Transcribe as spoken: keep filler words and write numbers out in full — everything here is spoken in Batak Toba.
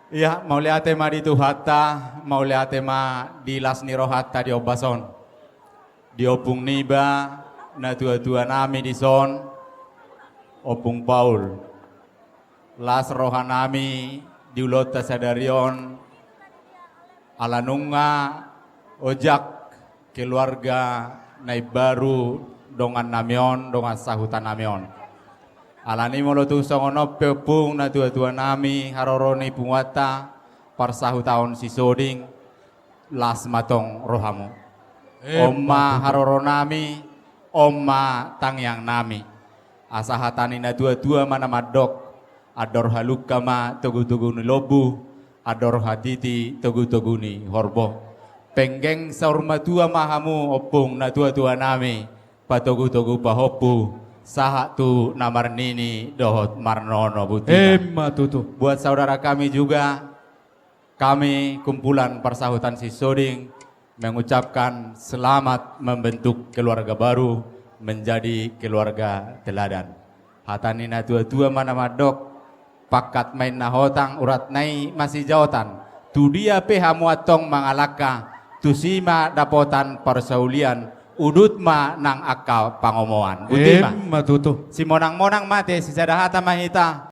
Ia, mauliate ma di Tuhanta, mauliate ma di las ni rohanta di ombas on. Di ompung niba, natuatua nami dison, Ompung Paul. Las roha nami di ulaonta sadari on, ala nunga ojak keluarga na imbaru dongan nami on, dongan sahuta nami on. Alani molo tung songon on pe ompung, natuatua nami, haroro ni punguanta, parsahutaon Sisoding, las ma tong rohamu. Emma tutu. On ma haroro nami, on ma tangiang nami. Asa hata ni natuatua ma na mandok, andor halungka ma togutogu ni lombu, andor hatiti togutogu ni horbo. Penggeng saur matua ma hamu ompung, natuatua nami, patogutogu pahompu, sahat tu na marnini dohot marnono, botima. Emma tutu. Buat saudara kami juga, kami kumpulan parsahutan Sisoding mengucapkan selamat membentuk keluarga baru, menjadi keluarga teladan. Hata ni natuatua ma na mandok, pangkat ma inna hotang, uratna i ma sijaotan. Tudia pe hamu antong mangalangka, tusi ma dapotan parsaulian, udut ma nang angka pangomoan. Botima. Emma tutu. Simonangmonang ma ate, sisada hata ma hita.